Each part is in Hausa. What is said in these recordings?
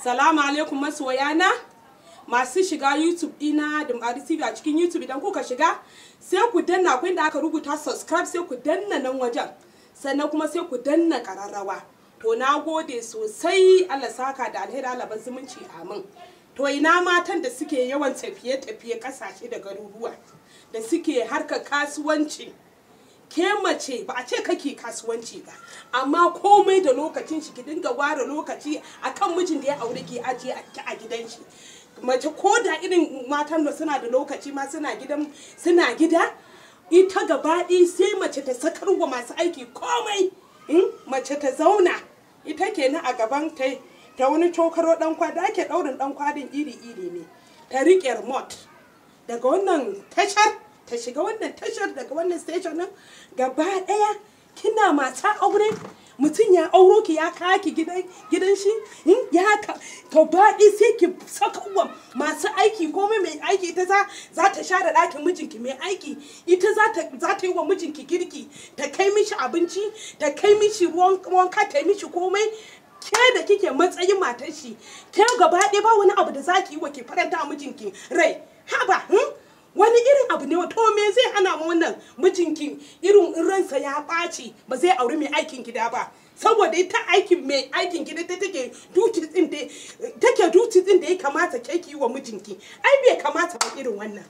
Salamu alaikum masoyana masu shiga YouTube dina da Mari TV. A cikin YouTube idan kuka shiga, sai ku danna akwai inda aka rubuta subscribe, sai ku danna nan wajen, sannan kuma sai ku danna kararrawa. To na gode sosai, Allah saka da alheri, Allah bar zumunci, amin. To ina matan da suke yawan tafiye-tafiye kasashe da garuruwa, da suke harkar kasuwanci? Ke mace, ba a ce kake kasuwanci ba, amma komai da lokacin shi. Ki dinga ware lokaci akan mijin da ya aure ki ajiye a gidan shi. Mace, ko da irin matan da suna da lokaci ma suna gidan, suna gida ita gaba ɗaya, sai mace ta sakar wa masu aiki komai. Mace ta zauna ita kenan a gaban ta, ta wani cokaro dan kwali da ake daurin dan kwalin iri-iri ne, ta riƙe remote, daga wannan tashar ta shiga wannan tashar, daga wannan station nan gaba ɗaya. Kina mata aure, mutum ya auro ki, ya kawo ki gidan shi, ya ka gaba ɗaya sai ki saka wa masu aiki komai. Mai aiki ita za ta share ɗakin mijinki, mai aiki ita za ta yi wa mijinki girki, ta kai mishi abinci, ta kai mishi ruwan wanka, ta yi mishi komai. Ke da kike matsayin matar shi, ke gaba ɗaya ba wani abu da za ki yi wa ke faranta mijinki rai. Haba, wani irin abu ne? To me zai hana mu wannan mijinki irin in ransa ya ɓaci ba zai auri mai aikin gida ba? Saboda ita aikin mai aikin gida ta take duty din da take duty din da ya kamata ke ki yi wa mijinki. Ai bai kamata ba irin wannan.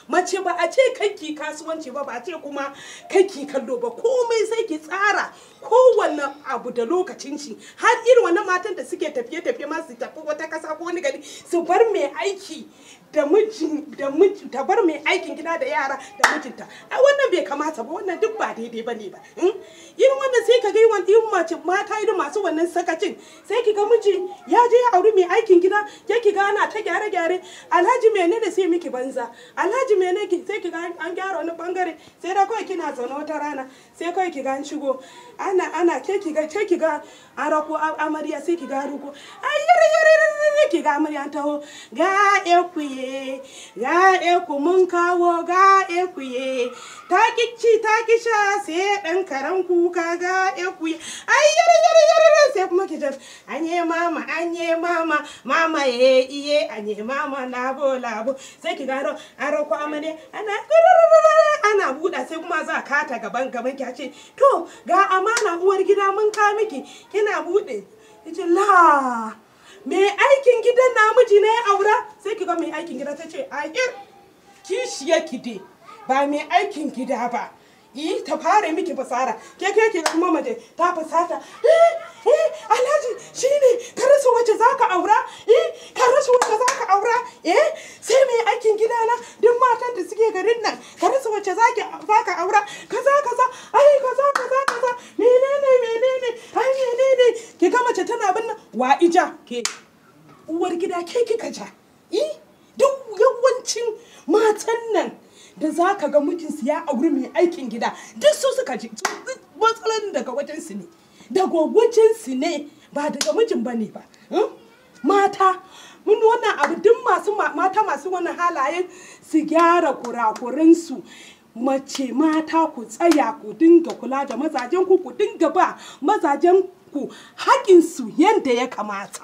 Mace, ba a ce kai ki kasuwanci ba, ba a ce kuma kai ki kallo ba. Komai sai ki tsara kowanne abu da lokacin shi. Har irin wannan matan da suke tafiye-tafiye ma, su tafi wata kasa ko wani gari, su bar mai aiki da mijin da miji, ta bar mai aikin gida da yara da mijinta, ai wannan bai kamata ba. Wannan duk ba daidai bane ba. Irin wannan sai ka ga yawan irin mace mata irin masu wannan sakacin, sai ki ga miji ya je ya auri mai aikin gida, ke ki ga ana ta gyare gyare. "Alhaji, menene?" Sai miki banza. "Alhaji, menene?" Ki sai ki ga an gyara wani bangare, sai da kawai kina zaune wata rana, sai kawai ki ga an shigo ana ke ki ga an rako amarya, sai ki ga rako, ai yare yare yare, ki ga amarya an taho, "Ga ekuye, ga eku mun kawo, ga ekuye, ta ki ci ta ki sha, sai dan karan kuka, ga ekuye, ai yare yare yare." Sai kuma ki ji, "Anye mama, anye mama, mama ye iye, anye mama labo labo." Sai ki gano an rako amarya, ana buɗa, sai kuma za a kata gaban ki, a ce, "To ga amana uwar gida mun ka miki." Kina buɗe, yace, "La, mai aikin gidan namiji ne ya aura?" Sai ki ga mai aikin gida ta ce, "A ir kishiya ki dai, ba mai aikin gida ba." Yi ta fara miki fasara. Ke ki kuma mace ta fasata, "Eh eh, Alhaji, shine ka rasa wacce zaka aura? Eh, ka rasa wacce zaka aura? Eh, sai mai aikin gida na? Duk matan da suke garin nan ka rasa wacce zaka aura? Kaza kaza, ai kaza kaza kaza, menene menene, ai menene?" Ki ga mace tana bin wa ija. Ke uwar gida, ke kika ja. Eh, duk yawancin matan nan da za ka ga mijinsu ya auri mai aikin gida, duk su suka ji matsalolin daga wajensu ne, daga wajensu ne, ba daga mijin ba ne ba. Mata mun wannan abu, duk masu mata masu wannan halayen, su gyara kurakuransu. Mace, mata, ku tsaya ku dinga kula da mazajen ku, ku dinga ba mazajen ku haƙinsu yadda ya kamata.